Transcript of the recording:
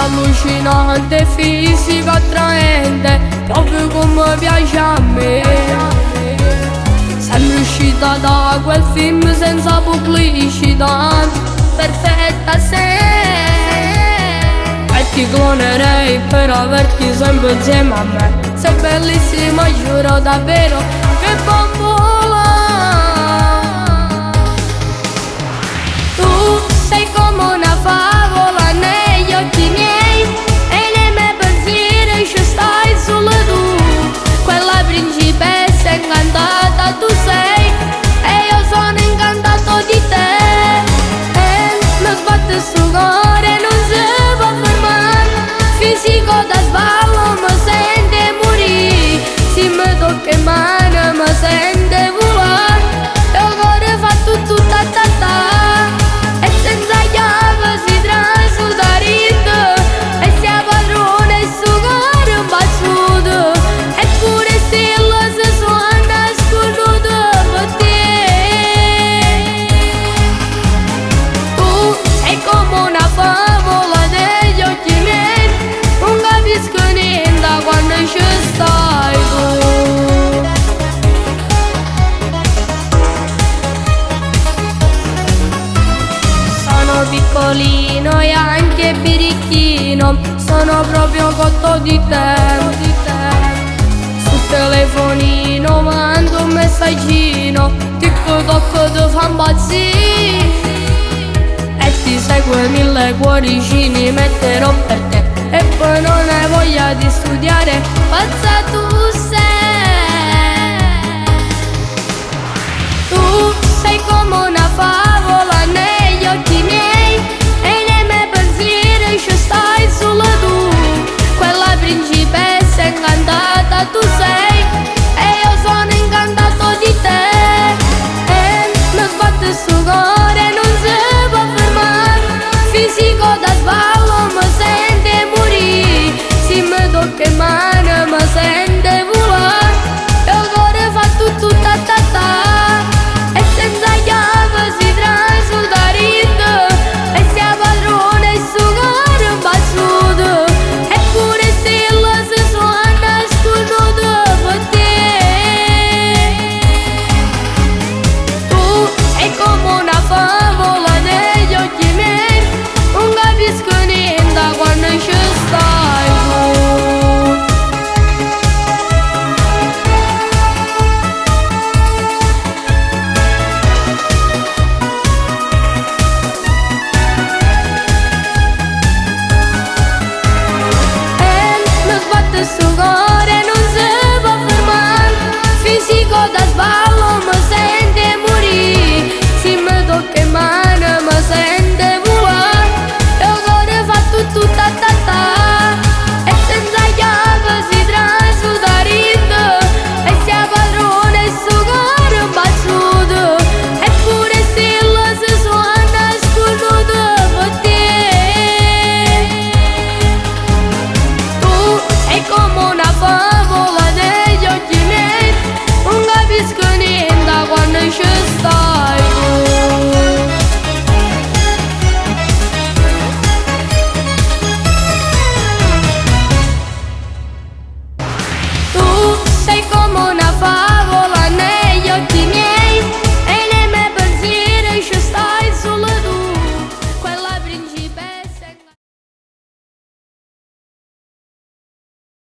allucinante, fisico attraente, proprio come piace a me. Sembri uscita da quel film senza pubblicità, perfetta sei. E ti clonerei per averti sempre insieme a me. Sei bellissima, giuro davvero che bambola. Tu sei come una favola negli occhi miei e nei miei pensieri ci stai solo tu. Quella principessa incantata tu sei e io sono incantato di te. E mi sbatte sto cuore, non si può fermare. Fisico da sballo mi sente morire. Se mi tocca in mano mi sente volare. E il cuore fa tutto ta ta ta. E senza chiave si trasuta rinto. E se a padrone sto cuore impazzuto. Eppure stelle si sono nascondute per te. Tu sei come una favola negli occhi miei. Non capisco niente quando ci stai tu. Sono piccolino e anche birichino, sono proprio cotto di te. Sul telefonino mando un messaggino, TikTok ti fa impazzire. E ti segue mille cuoricini metterò per te. E poi non hai voglia di studiare, pazza tu sei. Tu sei come una